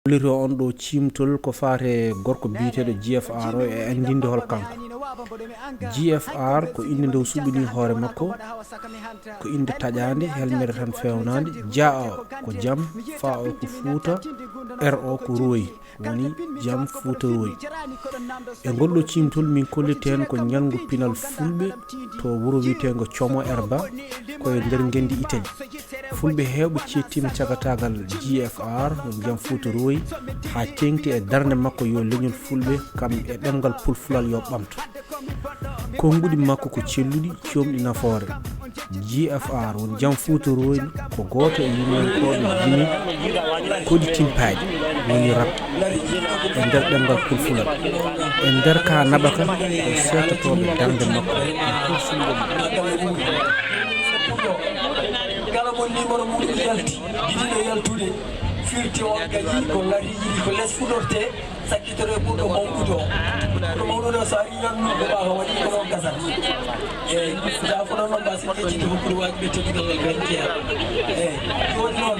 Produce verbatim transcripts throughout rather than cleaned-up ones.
Holliroo on ɗoo ciimtol ko faati e gorko biyeteeɗo G F R o e anndinde hol kanko. G F R ko innde nde o suɓinii hoore makko, ko innde taƴaande, helmere tan feewnaande. Ja o ko jam, fa o ko fuuta, R o ko rooyi, woni jam fuuta rooyi. E ngol ɗoo ciimtol min kolliti heen ko ñalngu pinal fulɓe to wuro wiyeteengo Como Erba, ko e nder ngenndi Itali. Fulɓe heewɓe ceettiima cagataagal G F R, won jam fuuta rooyi, haa teeŋti e darnde makko yo leñol fulɓe, kam e ɗemngal pulfulal yo ɓamto. Konnguɗi makko ko celluɗi, coomɗi nafoore. G F R, won jam fuuta rooyi, ko gooto e yimmankooɓe jimi koɗi timpaaji, woni rap, e nder ɗemngal pulfulal. E nder ka naɓaka, ko seetotooɓe darnde makko. Kala mo numéro muɗum yalti, yiɗiɗo yaltude, firti on gañi, ko ngati yiɗi ko les fuɗorte, sakkitoro e ɓurɗo mawɗude o. Ɓurɗo mawɗude o, so ari rannu ko ɓaawa waɗi ko noon gasat. Eyi, da ko noon noon mbasen yejjitde hokkude wajiɓe teddungal ngal gañi jeyaa. Eyi, jooni noon.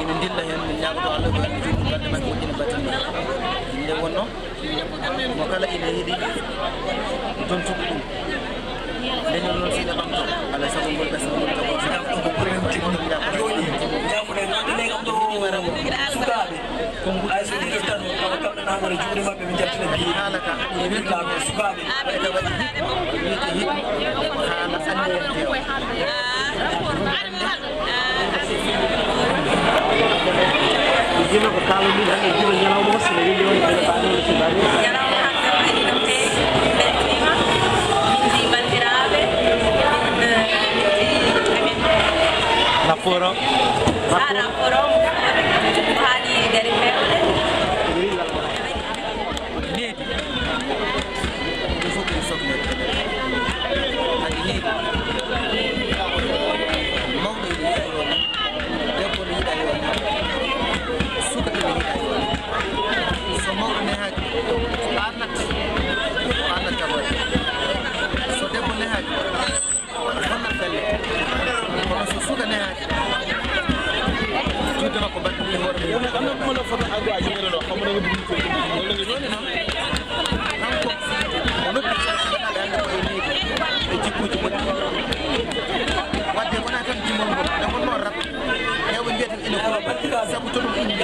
Ina ndilla heen, min ñaagoto Allah ko Allah juutno balɗe maɓɓe, moƴƴina battane maɓɓe. Nde wonno, mo kala ina yiɗi dontude ɗum. Leñol noon, si ɓe ɓamto, alaa e sago ngol ɓesngo ngol jogoo. Jooni, jaafuɗen, noddinee kam ɗo sukaaɓe. Hay so ɗiɗo tan, tawa kamɓe naamora juuɗe maɓɓe, ɓe njaltina biyeeji. Haala ka, ɓe wirtaa ko sukaaɓe. Ɓe ka waɗi, wiyete hikma, ko haala anniyanteewo. Jima ko kaalɗen hannde, jima ñalawma o, so ne weli on, ene faami on, so ne faami on. Ñalawma hannde o weli no feewi, min mbeltiima, min njii banndiraaɓe, min, eh, min njii, amin. Rapport o? Ah, rapport o, ko haalii kadi feewde. Needi. Ɗum fof ɓuri sokleede. Kadi needi. Mawɗo ene yiɗa yo ñam. Debbo ne yiɗa yo ñam. Suka ene yiɗa yo ñam. So mawɗo nehaaki, ko aan natta. Ko aan natta hoore. So debbo nehaaki, bonnat galle. Kono so suka nehaaki, juutde makko baɗɗo ni hoore mum. Woni kam ɗum foto aggo a jogori ɗo, xam nga woni ɗum ko. Jooni noon, kanko o noddi Senegal hannde ko e needi e jikkuuji moƴƴi. Wadde wonaa tan jimol ngol, nde wonnoo rap, heewɓe mbiyata ene ko sabu to ɗum ummi.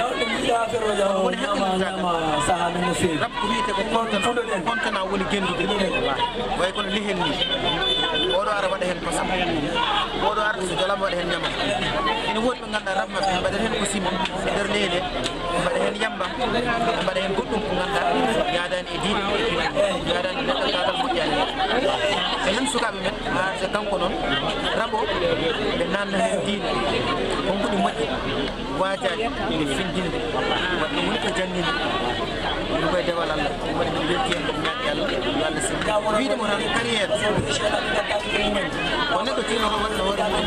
Woni hakkunde mum tan. Rap ko wiyetee ko kontana, kontana woni genndude. Way kono lehel ni. Oɗo ara waɗa heen kosam. Oɗo ara so jolama waɗa heen ñamam. Ene woodi ɓe ngannduɗaa rap maɓɓe, mbaɗa heen ko simi nder leyɗe, mbaɗa heen yamba, mbaɗa heen goɗɗum ko ngannduɗaa yaadaani e diine, yaadaani e neɗɗo, taatal moƴƴaani. Enen sukaaɓe men, haa so kanko noon, rap o, ɓe naatna heen diine, ko ɗum moƴƴi. Waajaani ene findinde, wadde woni ko janngini, ɗum koye dewal Allah, ɗum waɗi min welti heen, min ñaagi Allah, yo Allah sirru. Wiyde mo tan, carrière, ko neɗɗo tiinnoto waɗde hoore mum.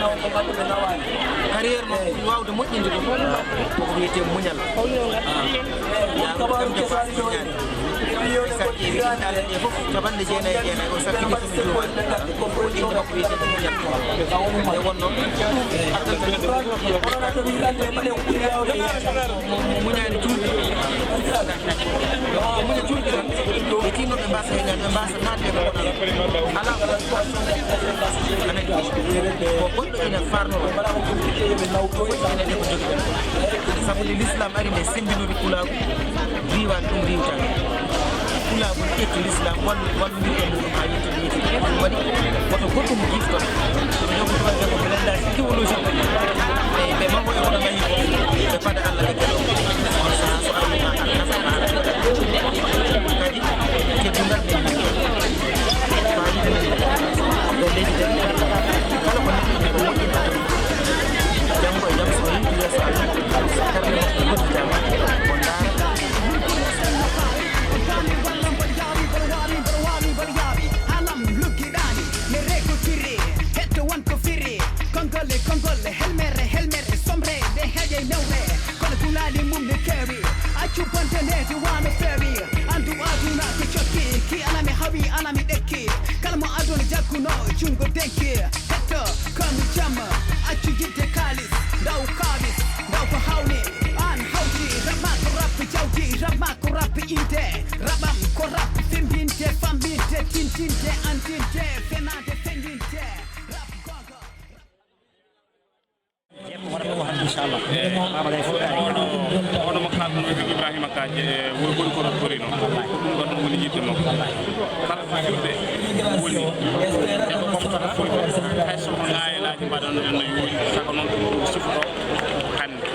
Carrière noon, ɓuri waawde moƴƴinde ɗum, koko wiyetee muñal. Yaa ko kam jogo a siñaani. Sarɗi e wiɗɗaale ɗe fof, capanɗe jeenayi e jeenayi, o sarɗi ɗe fof mi juumaani. Ko innde makko wiyetee ko Muñal. Nde wonnoo, addanta ɗum. Mo muñaani juulde. Mo muña juulde tan, ɓe tinno ɓe mbaasa heen ñaande, ɓe mbaasa naatde ko wonaa. Alaa ko. Anani, ko goɗɗo ina farnoo. Fof ina ɗe ko jogiɗen. Sabu nde Lislaam ari nde semmbinori pulaagu, riiwaani ɗum riiwtaani. Pulaagu ne ƴetti Lislaam, wallu, wallondiri e muɗum haa yettude yettude. Ɗum waɗi woto goɗɗum jifto. Ɗum ɗo ko ɗum waɗi ko blendage idéologique. Ɓe, ɓe maho e hono mahi ko, ɓe pada Allah ɓe keɗo. On sahaa so Allah ma Allah nafa ma Allah. Kadi teddungal men men. Fayida men. Nder leydi tan. Kala ko neɗɗo ko moƴƴinta. Janngo e jam so yimɓe yeeso Allah. Karne makko ko jam. O ndaara. Alam luggiɗaani, mi reko kiri, hetto won ko firi, konngol e konngol, helmere, helmere, somre, ɗe heƴe newre, kono gulaali mum ne keewi, accu bonde nde diwaano feewi, anndu aduna ko cokki, ki ana mi hawi, ana mi ɗekki, kala mo aduna jagguno, junngo denki, hetto, komi jam, accu yidde kaalis, ndaw kaawis, ndaw ko hawni, aan hawti, rap ma ko Inte, raɓam ko rap, fembinte, fambinte, tintinte, antinte, fenaande, fendinte, rap gonga. Inchallah. Baba Gaye Fouta. Oɗo, oɗo mo kalɗo no Ibrahima Kaje, e woni, woni ko ɗo Torino. Ko ɗum ɗon woni yiɗde makko. Kala ko yimɓe woni, e ko ɓamtata fulɓe, hay so ko ŋaayelaaji mbaɗano en no yooɗi, saka noon ɗum ɗum sifotoo hannde.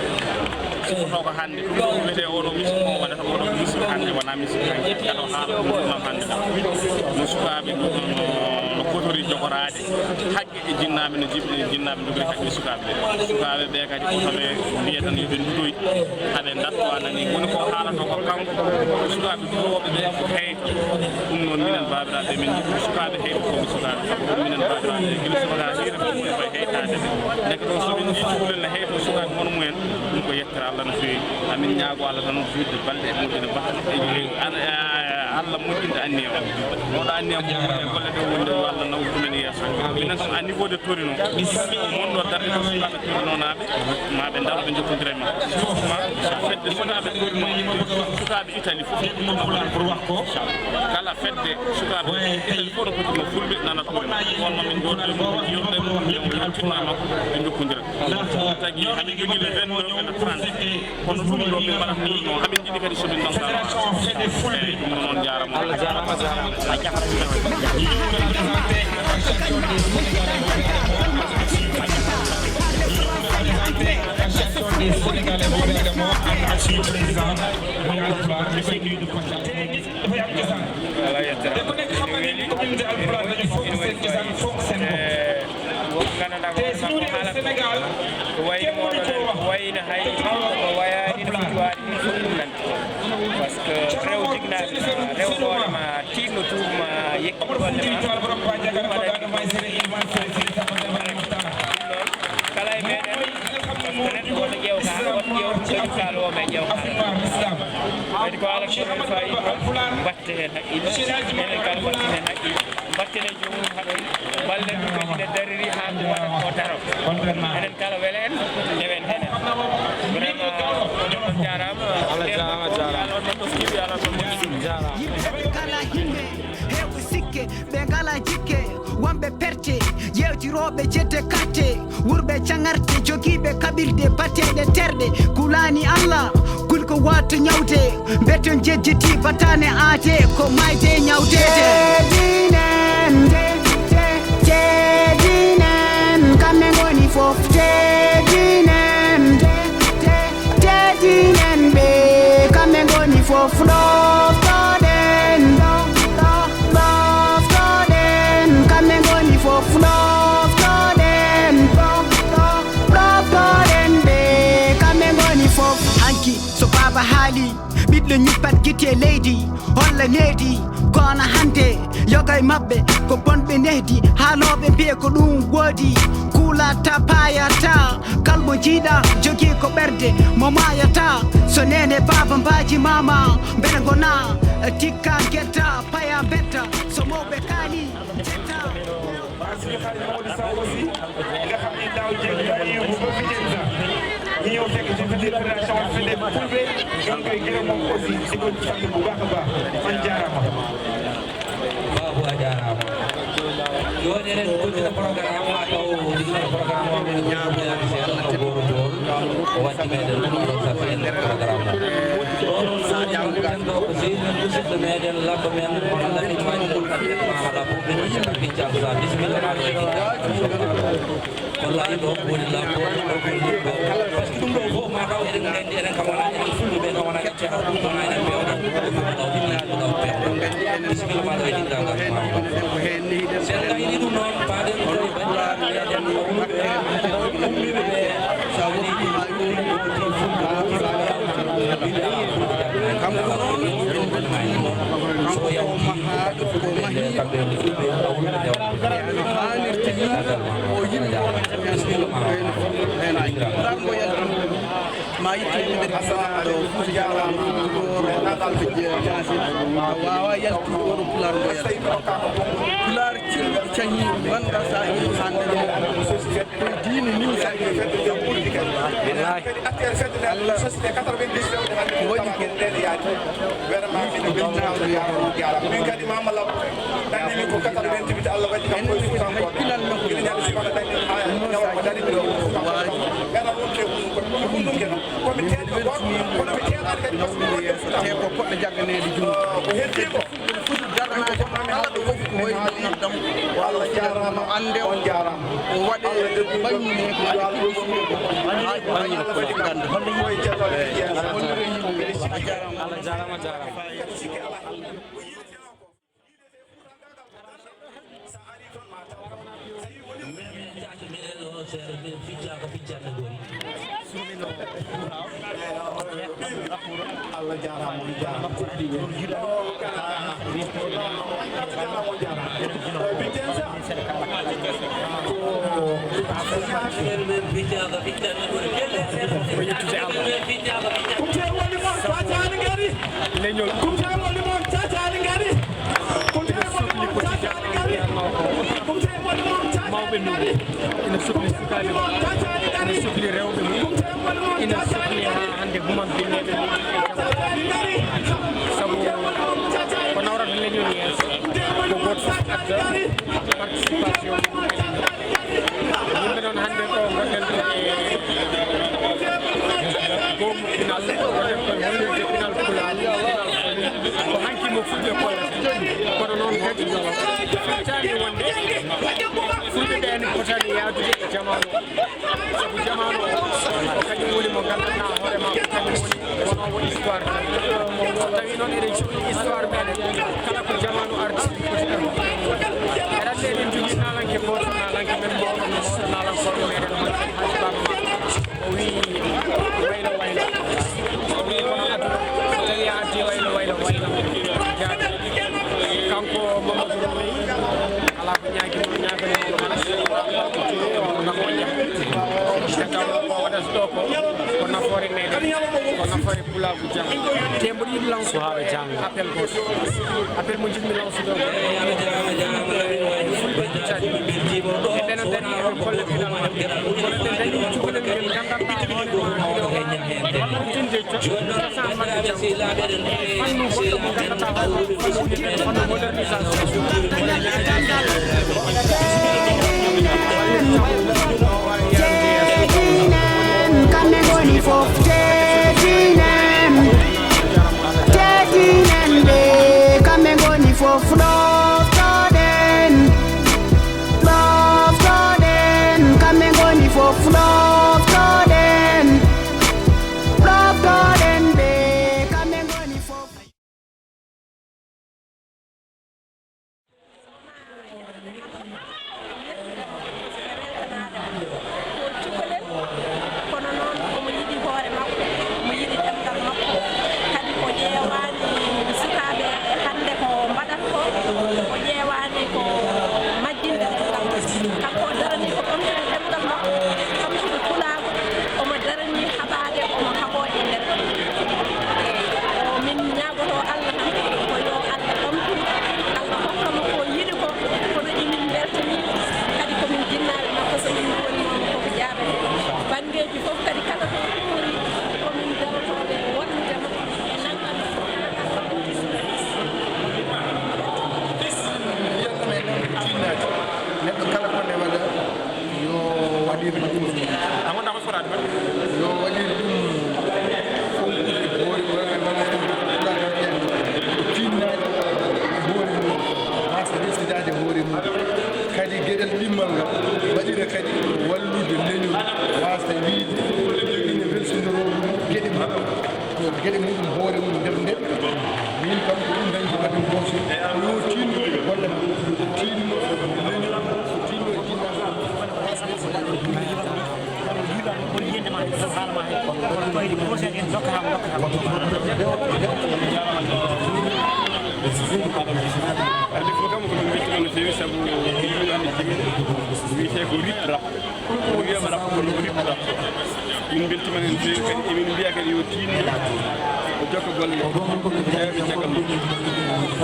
Sifotoo ko hannde, ɗum ɗo wiyetee oɗo musique mo waɗata, oɗo musique hannde, wonaa musique hannde. Kadi o haala ɗum ɗum hannde ɗo. No sukaaɓe ɗum ɗon no, no potori jogoraade. Hakke e jinnaaɓe no jiɓ-, jinnaaɓe njogori hakke sukaaɓe ɓe. Sukaaɓe ɓe kadi ko haɓe mbiya tan yo ɓe ndutoy, haɓe ndarto anani. Woni ko haalata ko kanko, sukaaɓe dutooɓe ɓe ko heyto. Ɗum noon minen baabiraaɓe men njiɗi sukaaɓe heyto ko sukaaɓe. Sabu ko minen baabiraaɓe ɓe gila subaka hiira ko woni koye heytaade ɓe. Ndeke ɗo so min njii cukalel ne heyto sukaaɓe hono mumen, ɗum ko yettere Allah no feewi. Amin ñaago Allah tan o juutde balɗe e moƴƴere baɗɗe. E, e, an-, e, Allah moƴƴinde anniya o. Oɗo anniya mo woni e golle ɗe woni ɗe yo Allah naw ɗumen e yeeso. Minen kam à niveau de Torino, mon ɗo darde ɗo sukaaɓe Torino naaɓe, ma ɓe ndaro ɓe njokkondira e makko. Surtout ma fedde sukaaɓe Torino, sukaaɓe Italie fof. Kala fedde sukaaɓe Italie fof no poti mo fulɓe nana Torino. On ma min jooɗo e mum, yewta e mum, yewta e mum, yewta e makko, ɓe njokkondira. Tagi hamin jogii le vingt-neuf et le trente. Kono ɗum ɗo ɓe mbaɗat ɗum no, hamin jiɗi kadi so min nangata. Fédération Fedde Fulɓe. Eeyi, ɗum noon, on njaaraama. Allah jaaraama, a jaaraama. A jaaraama. Association des Sénégalais, boo dee demoo ak, ak suñu président, muy Alpulaar, ñu koy nuyu di ko sant. Dafay am cosaan. Te ku nekk xam na ni communauté Alpulaar dañu fonk seen cosaan, fonk seen bopp. Te suñu réew Sénégal, kenn mënu koo wax. Te taxawal Alpulaar. Parce que rew jignaade ma, rew hoore ma, tiiɗno tuubu ma, yekki golle ma. Ɗum waɗani ɗum. Ɗum noon, kala e meɗen, parce que neɗɗo woto ƴeew ka, woto ƴeew ko kaali o, men ƴeew ka. Kadi ko ala kulli faayi, mbatte heen haqqille, enen kala mbatten heen haqqille. Mbatten e joomum haqqille, mballen ɗum kadi ne dariri haa ko waɗata ko daro. Enen kala wela en, ndewen heen en. Vraiment, on jaaraama. Allah jaaraama, jaaraama. Yo Allah on toskiiɓe, yo Allah on moƴƴiɗum. Jaaraama. Yimɓe ɓe ngalaa himɓe, heewɓe sikke, ɓe ngalaa jikke, wonɓe perte, yewtirooɓe jedde karte, wuurɓe jaŋŋarte, jogiiɓe kaɓirɗe bateeɗe terɗe, kulaani Allah, kul ko waawta ñawde, beton jejjiti bataane aade, ko maayde ñawdeede. Teddinen, te, te, teddinen, kamɓe ngoni fof, teddinen, te, te, teddinen ɓe, kamɓe ngoni fof, ɗoftoɗen, ɗo, ɗo, ɗoftoɗen, kamɓe ngoni fof, ɗoftoɗen, ɗo, ɗo, ɗoftoɗen ɓe, kamɓe ngoni fof. Hanki so baaba haali, ɓiɗɗo ñippat gite leydi, holla needi, kono hannde yoga e maɓɓe ko bonɓe nehdi, haalooɓe mbiye ko ɗum woodi, kuulata paayata, kala mo jiiɗa jogii ko ɓerde, mo maayata, so neene baaba mbaaji maama, mbele ngona tikka ngetta, paya mbetta, so mawɓe kaali, njetta. Maa suñu xarit Mamadou Sow aussi, nga xam ni daaw jéeg yaa ngi yóbbu ba Vicenza. Ñu ñëw fekk ci Fédération Fedde Fulɓe, ñu ngi koy gërëm moom aussi, di ko sant bu baax a baax. On jaaraama. Baabu a jaaraama. Jooni eɗen continue programme, maa taw ɗiɗo programme o, men ñaagoyaani seeɗa, no gooto jooni. O waddi meɗen ɗum ɗo sabu en programme o. Ɗo ɗon fof, ɗo ko sehil men, musidɗo meɗen, labbo men, hono Lamine Wañi, Mamadou Abdou Mama Labbo, min Cheikh Abdou Thiam Sarr. Bisimilla ma ɗo e Kinkal. Wallahi, ɗo woni labbo, ɗo woni labbo. Parce que ɗum ɗo fof, ma taw eɗen nganndi, enen kam wona, enen fulɓe ɓe kam wona en ceerno, ɗum wona enen pewɗo. Ɗum ɗo woni labbo, ɗum ɗo pewɗo. Bisimilla ma ɗo e Kinkal, Mama. Sen gayni ɗum noon, paaɗen ko e banndiraaɓe meɗen, mawɓe, ummiiɓe ɓe, so woni ɗum ɗo, ɗum ɗo, ɗum ɗo, ɗum ɗo, Kanko noon, kanko o mahaaka, o mahii, haanirta ni, o yimɓe o, Pulaar mbo yalti, ma yittoyde nder Hassana ɗo, Fuuta Jallo, Fuuta Tooro, Fulɓe Jaasi, a waawaa yaltude oɗo Pulaar mbo yalti. Pulaar celli cañi, bannda sa yi hannde ɗo. Koye diine ni mi saɗi. Wallaahi. Ko waɗi ko. Min kadi Mama Law, dañi min ko quatre-vingt-huit, Allah waɗi kam koye Fuutankooɓe. Min ñande subaka dañi ha ñawma ko dañi ɗo. Ngaɗa wonde ko ɗum ɗum keno. Ko mi teeɗo goɗɗo, kono mi teeɗaani kadi ko ɗum wonde Fuuta. Te ko poɗɗo jagganeede junngo. Ko heddi ko. Fuuta daranaade kala ɗo fof ko wayi ɗum noddam. Allah jaaraama, on jaaraama. O waɗe baŋŋe ko waɗi publicité ko. Haa ko baŋŋe ko ganda. Koye jagganeede. A jaaraama. Allah jaaraama, jaaraama. Minen caatu minen o seeɗa min picca ko piccanɗe ngoni. Allah jaaraama, on jaaraama. Ko yettude Allah. Kumte woni mon, cacaani ngari. Leñol. Kumte woni mon, cacaani ngari. Kumte woni mon, cacaani ngari. Kumte woni mon, cacaani ngari. Mawɓe mum ina sokli sukaaɓe mum, ina sokli rewɓe mum, ina sokli haa hannde human binneeɓe mum. Sabu ko nawrata leñol yeeso ko gooto fof adda participation mum. Yimɓe noon hannde ko ngonɗen ko e goomu pinal, ngonɗen ko e hollirde pinal Pulaar, pinal Fulɓe. Ko hanki mo Fulɓe kollata. Kono noon kadi firtaani wonde Fulɓe ɓe ne potani yaadude e jamaanu o. Sabu jamaanu o, ko kañum woni mo nganndanɗaa hoore ma, ko kañum woni wonoowo histoire. So tawii noon eɗen cuɓi histoire meɗen, kala ko jamaanu arti, foti arde. Aɗa anndi eɗen njogii naalanke gooto, naalanke men mawɗo, mawɗo naalankooɓe meɗen, hono Alhaji Baaba Maal. O wiyi, "Waylo, waylo." O wiyi, "Kono aduna, so tawii a addii waylo, waylo, waylo." Jaati. Kanko Mamadou Rohey, alaa ko ñaagi mo, ñaagani mo alaa. Ko nafo jam. Te kam ko waɗata ɗo ko, ko nafoore meɗen, ko nafoore pulaagu jam. Te mboɗo yiɗi lansude appel gooto. Appel mo njiɗmi lansude o, Fulɓe Italie. Eɓe no dañi eɓe kolla pinal maɓɓe. Kono ɓe dañi cukalel ngel nganndanɗaa hoore ma, ina waawi wallitinde cosaan maɓɓe jam. Fannu goɗɗo mo nganndanɗaa hoore ma, fannu wiyetee fannu modernisation. Teddinen, kamɓe ngoni fof, teddinen. Teddinen ɓe, kamɓe ngoni fof, ɗoftoɗen. Ɗoftoɗen, kamɓe ngoni fof, ɗoftoɗen. Ɗoftoɗen ɓe, kamɓe ngoni fof. Ko cukalel, kono noon omo yiɗi hoore makko, omo yiɗi ɗemngal makko. Kadi o ƴeewaani sukaaɓe hannde ko mbaɗat ko, o ƴeewaani ko majjinde ɗemngal makko. Kanko o daranii ko ɓamtude ɗemngal makko, ɓamtude pulaagu, omo daranii haɓaade, omo haɓoo e nder. Eey, o min ñaagotoo Allah tan ko yo Allah ɓamtu mo, Allah hokka mo ko o yiɗi ko, kono emin mbeltanii mo. Kadi ko min jinnaaɓe makko, so min ngoonii noon koko jaabeten. Banngeeji fof kadi kala ko ɗum woni, ko min darotooɓe wallude mo e nanngande. Yalla men tinnaaji. Neɗɗo kala ko nde waɗa, yo waɗir ɗum. A wonda ko foraade ba? Yo waɗir ɗum fonkude boori walla walla tinnaaji boori mum, waasde resnitaade hoore mum. Kadi geɗel ɗimmal ngal waɗira kadi wallude leñol, waasde wiyde ene welsindoroo ɗum geɗe mum. Ko geɗe muɗum hoore mum nder nden. Min kam ko ɗum dañi ko kadi gooto. Ko yo tinno golle mum. Tinno leñol mum, tinno e jinnaaɓe mum. Arde fof kam ko ɗum weltima no feewi, sabu ko yimɓe hannde jimi wiyetee ko rip rap. Ɗum wiyama rap, kono ko rip rap. Min mbeltima no feewi, kadi emin mbiya kadi yo tinno, o jokka golle, ƴeewa ɓe caggal mum.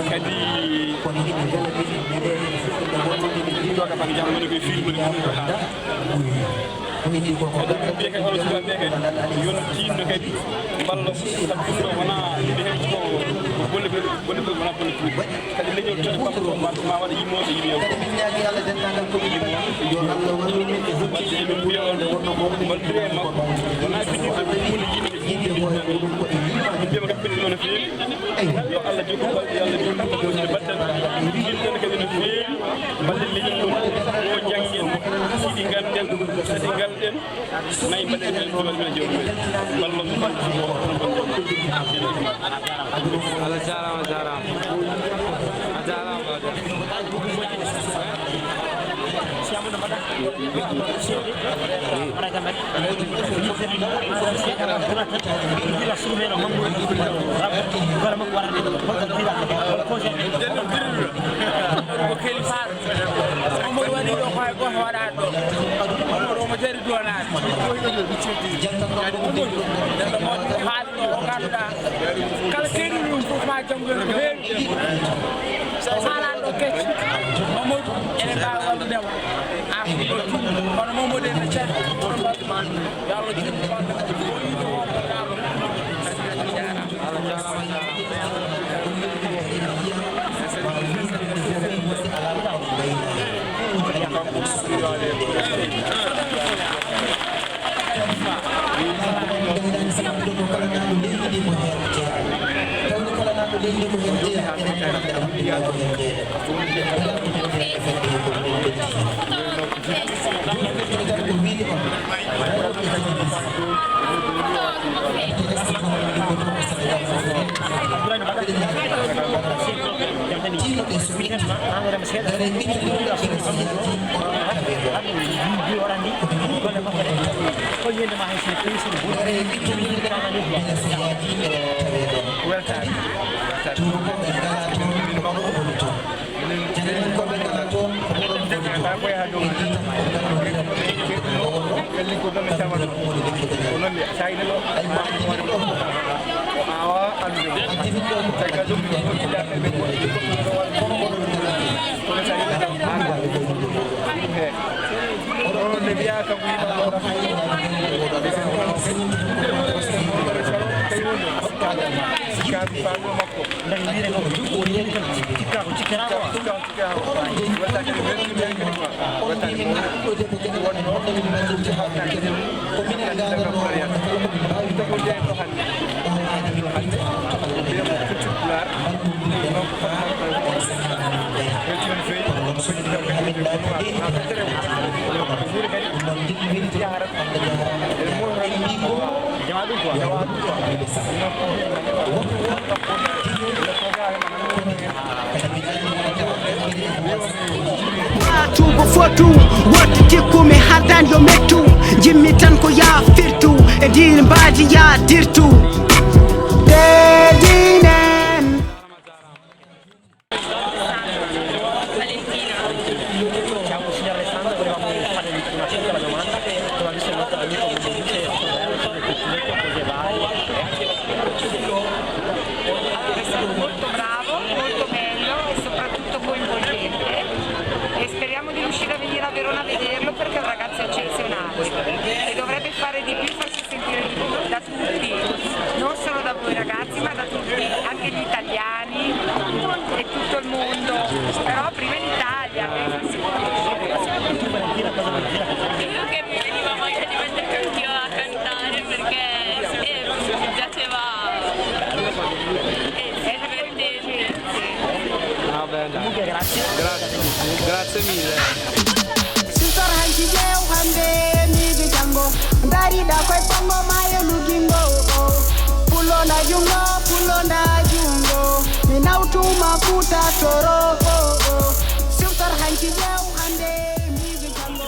Kadi jooga ɓam jam woni koye film woni ɗum ko haala. Kadi min mbiya kadi hono sukaaɓe ɓe kadi, yo tinno kadi mballa, sabu ɗum ɗo wona yimɓe heɓe ko, ko golle Woni ko wona ko kadi leñol tata ko ma ma waɗa yimooɓe yiɓe. Kadi min ñaagi Allah denndaangal ko min mbaɗi yo Allah wallu min e huccinde min ɓuri on wonno mawɗo min mbaɗi makko wona fitinde ko hunde yimɓe yimɓe hoore muɗum ko e yimɓe mbiyama kam fitinde no feewi. Yo Allah jokku balɗe yo Allah jokku balɗe battal yimɓe kadi no feewi. Mbaɗen leñol ngol o janngen siɗi ngannden siɗi ngalɗen. Nayi mbaɗen heen ɗo mbaɗen jawdi men. Ballo Allah jaaraama, jaaraama. A jaaraama, Baaba. Ko kelifa. Mamadou waɗi ɗo ko hay gooto waɗaani ɗo. Mamadou omo jari duwanaade. Kadi Mamadou, nde ɗo Mamadou haali ɗo ko ngannduɗaa, kala keeriiɗo ɗum fof ma janngu heen ko heewi. So a faalaani ɗo kecce, Mamadou, ene mbaawi wallude ma. A ko ɗo juumɗo, kono Mamadou ene cari. Yo Allah juutnu balɗe. Weltaare. Weltaare. Tuuba fotu, woto tikku mi haldan yo mettu. Jimmi tan ko yaa firtu, e diir mbaadi yaa dirtu. Te diinen. È stato molto bravo, molto bello e soprattutto coinvolgente. E speriamo di riuscire a venire a Verona a vederlo perché è un ragazzo eccezionale e dovrebbe fare di più, farsi sentire di più da tutti, non solo da voi ragazzi, ma da tutti, anche gli italiani e tutto il mondo. Però prima in Italia. Io che mi veniva voglia di mettermi anch'io a cantare perché eh, mi piaceva, eh, è divertente. Va bene. Comunque, grazie. Grazie. Grazie mille. Sister hanki jew hande miji jango. Dari da koy pongo mayo lugingo. Pulo na jungo, pulo na jungo. Mi nautuma kuta toro. Sister hanki jew hande miji jango.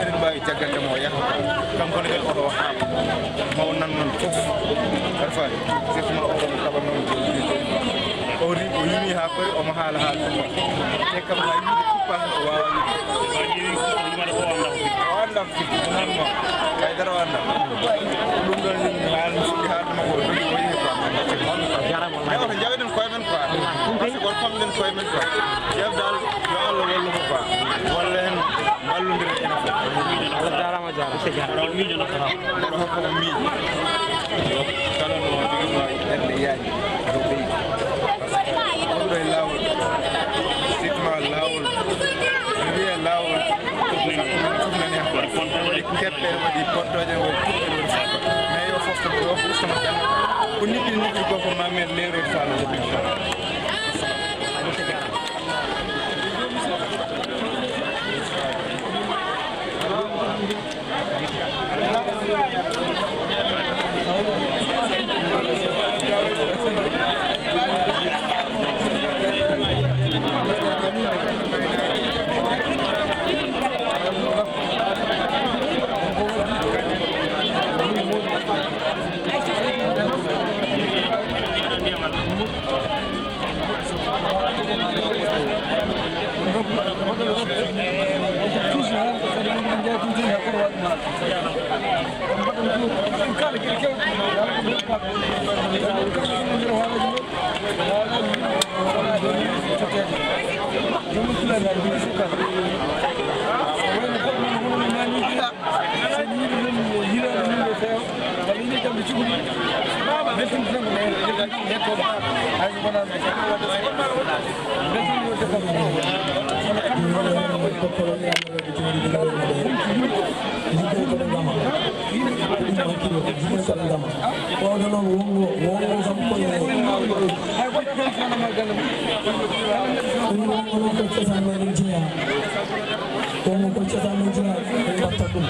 eɗen mbaawi jaggande mo o yaha. Kanko ne kadi oto o haal. Mawnan noon fof. Aɗa faami? Surtout ma oto mo kaɓa noon. O ri, o yimi haa fori, omo haala haala fof. Te kam haa yimɓe kuppaa o waawaa wiide. O anndaa ko firti, o anndaa. Haydara o anndaa. Ɗum ɗoon min haalno fuɗɗi haalde makko o dogi o yehi quoi. Mais oto njawen koye men quoi. Parce que woto pamɗen koye men quoi. Chef daal yo Allah wallu mo quoi. Walla en mballondiren enen fof. Allah jaaraama, jaaraama. Kono miijo nafataa. Neɗɗo fof koko miijo. Kala no jogiɗo ɓernde yaaji dow leydi. Par ce que gonɗo e laawol, surtout laawol, mi wiya laawol, fof nani hen. Waɗi pontoje. Keɓɓe waɗi pontoje, waɗi tuɓɓe, waɗi fof. Mais yo fof to, yo fof to moƴƴa. Ko niɓɓi niɓɓi ko, ko ma men leeroy faalo, inchallah. Oɗo noon wongo, wongo kam koye ɗum wongo noon ko cosaan meɗen jeeya. Wongo ko cosaan men jeeya, en mbatta ɗum.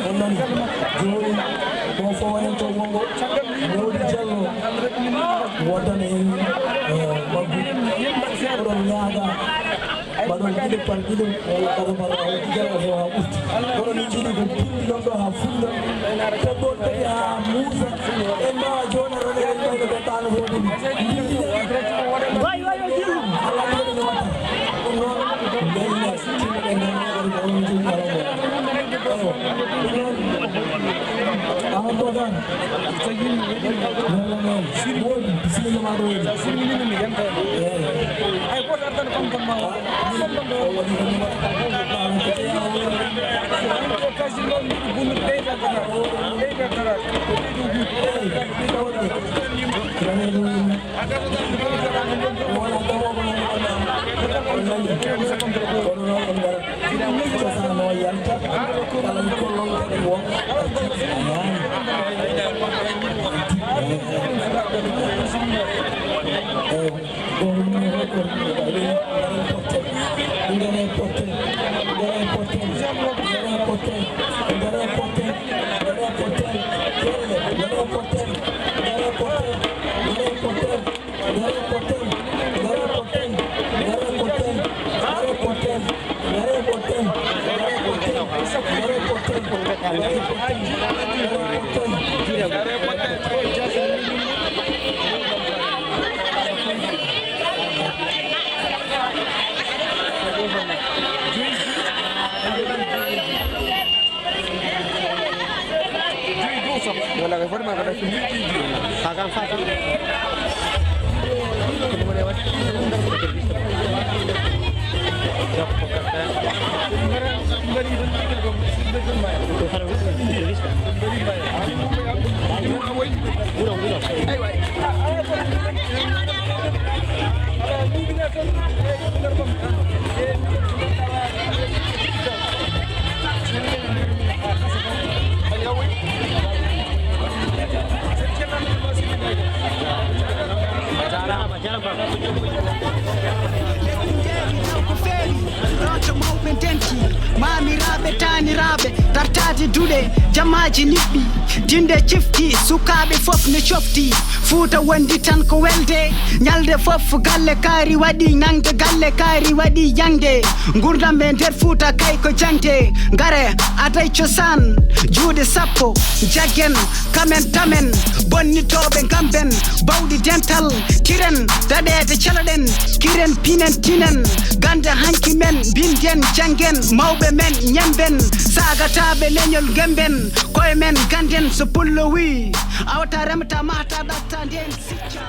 On nani? Jooni, ko fof waɗen to wongo, Mawdi Jallo, woddana en, eh, maggu. Oɗon ñaaga. Mbaɗon ɗiɗo par ɗiɗo, walla ɓaɗa mbaɗa o jara ko haa ɓurti. Kono min njiɗi ko pinndi ɗon ɗo haa fuɗɗa. Toɓɓol kadi haa muusa. En mbaawa jooɗa rene en mbayno ɓe ɗaano fof ɗum. Waay, waay, waay, jiru. Alla ɗiɗo no watta. Ɗum noon, mbelne, timmoɗen tan, waɗi ko onon njiɗi kala ko. Eyo. Ɗum noon, Amadou Bocar. Yalla noon. Moodi, bisimilla ma ɗo woni. Eyo. Wala ko fotma ko def. Saga am fati. Ko feewi, rewɓe mawɓe ndenti, maamiraaɓe, taaniraaɓe, dartaaji duɗe, jamaaji niɓɓi, dinde cifti, sukaaɓe fof ne cofti. Fuuta wondi tan ko welde, ñalde fof galle kaari waɗi nangde, galle kaari waɗi jaŋde. Nguurndam e nder Fuuta kay ko jaŋde, ngare aday cosaan, juuɗe sappo, jaggen, kamen tamen, bonnitooɓe ngamben, bawɗi dental, kiren, daɗeede caloɗen, kiren, pinen, tinen, ganda hanki men, binden, jangen, mawɓe men, ñemben, sagataaɓe leñol ngemben, koye men ganden, so pullo wi, awta remta mahta ɗatta nden sicca.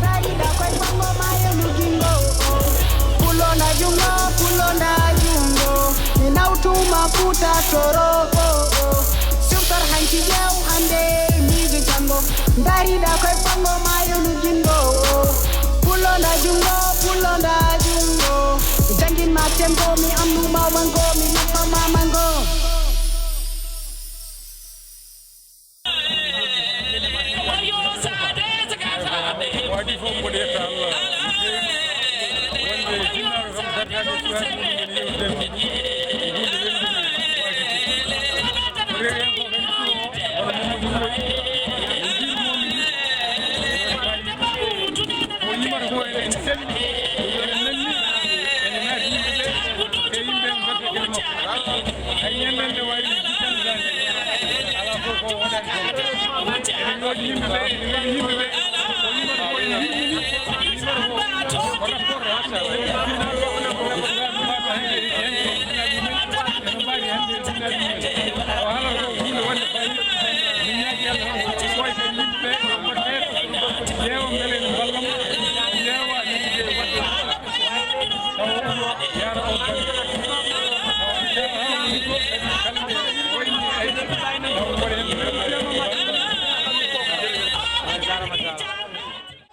Dariɗa koye fango maayo lugingo. Pulonda jungo, pulonda jungo. Mi nawtuma Fuuta Toro. Sumtar hanki ƴeew hande miijo jango. Dariɗa koye fango maayo lugingo. Pulonda jungo, pulonda jungo.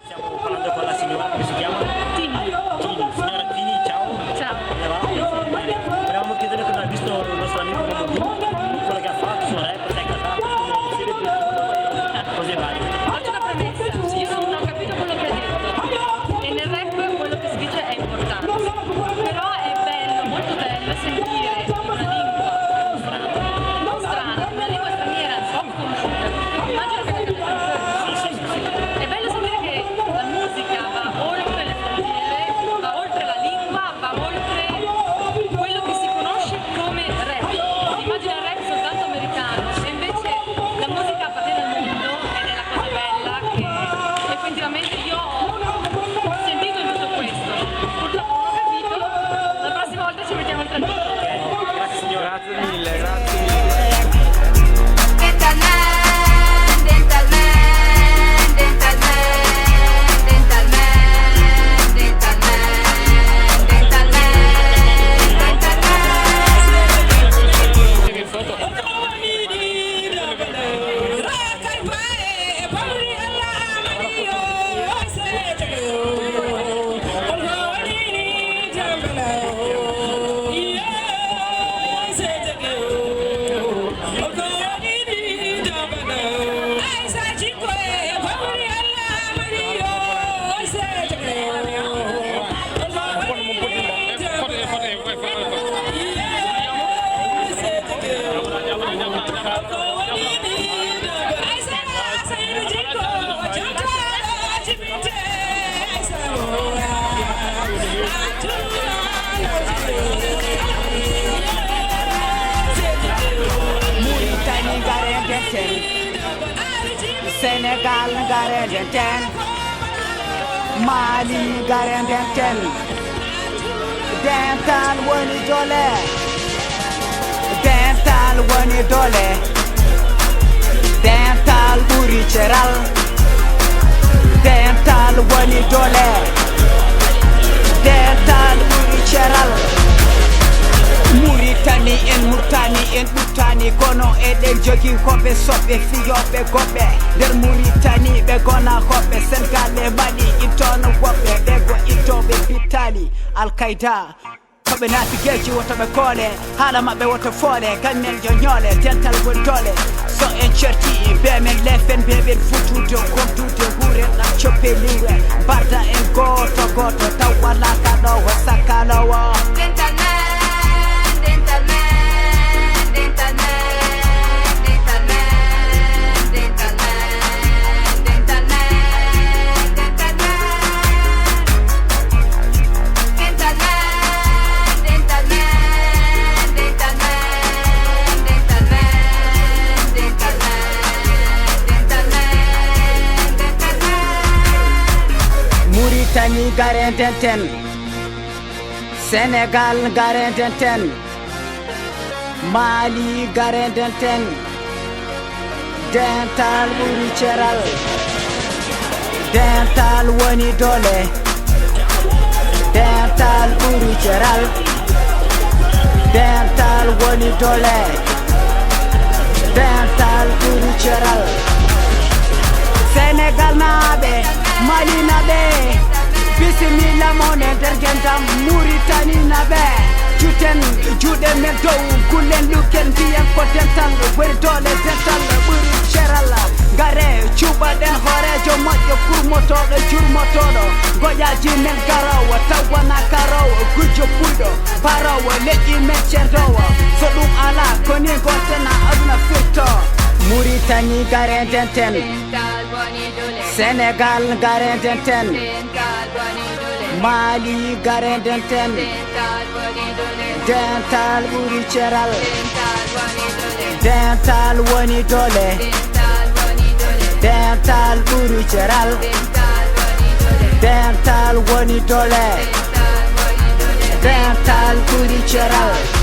Siamo parlando con la signora, come si chiama? Tini. Tini, signora Tini, ciao. Ciao. Come va? Bene. Volevamo chiedere cosa ha visto il nostro amico Mamadou, quello che ha fatto, il suo rap, cosa è che ha fatto, come si è divertito, cosa è vario. Faccio una premessa, io non ho capito quello che ha detto. E nel rap quello che si dice è importante. Però è bello, molto bello sentire in una lingua strana, una lingua straniera, non so, conosciuta. Immagino che l'abbiate conosciuta. È bello sapere che la musica va oltre le frontiere, va oltre la lingua, va oltre quello che si conosce come rap. Si immagina il rap soltanto americano, e invece la musica appartiene al mondo ed è la cosa bella che effettivamente io ho sentito in tutto questo. Purtroppo non ho capito, la prossima volta ci mettiamo il traduttore. Grazie signora. Grazie mille, grazie mille. Mauritanie, ngare ndenten. Sénégal, ngare ndenten. Mali, ngare ndenten. Dental woni doole. Dental woni doole. Dental ɓuri ceral. Dental woni doole. Dental ɓuri ceral. Muritani en, Murtani en, Ɓurtani kono eɗen jogi hoɓɓe, soɓɓe, fiyooɓe, goɓɓe. Nder Muritani ɓe gona hoɓɓe. Senegal e Mali ittono woɓɓe. Ɓe ko ittooɓe Bitali, Al Qaeda. Ko ɓe naati geeci, woto ɓe koole, haala maɓɓe woto foole, gam men yo ñoole, dental woni doole. So en certi, be men lefen, be men futude, gomtude, huren ɗam coppe liwe, mbarda en gooto gooto, taw walaa kaɗoowo sakkaloowo. Dental men, dental men, dental men, dental men, dental men, dental men. Muritani, ngare ndenten. Senegal, ngare ndenten. Mali, ngare ndenten. Dental ɓuri ceral. Dental woni doole. Dental ɓuri ceral. Dental woni doole. Dental ɓuri ceral. Senegal naaɓe, Mali naaɓe, bisimilla mon e nder ngenndam. Muritani naaɓe, cuuten juuɗe men dow, kullen lukken, mbiyen ko dental woni doole, dental ɓuri ceral. Ngare cuɓaɗen hooreejo moƴƴo, kurmotooɗo, jurmotooɗo, ngoƴaaji men garoowo, taw wonaa karoowo, gujjo puyɗo. Paroowo leƴƴi men ceertoowo, so ɗum alaa, ko ni gootel na aduna firto. Muritani gare ndenten, Senegal gare ndenten, Mali gare ndenten. Dental ɓuri ceral. Dental woni doole. Dental ɓuri ceral. Dental woni doole. Dental ɓuri ceral.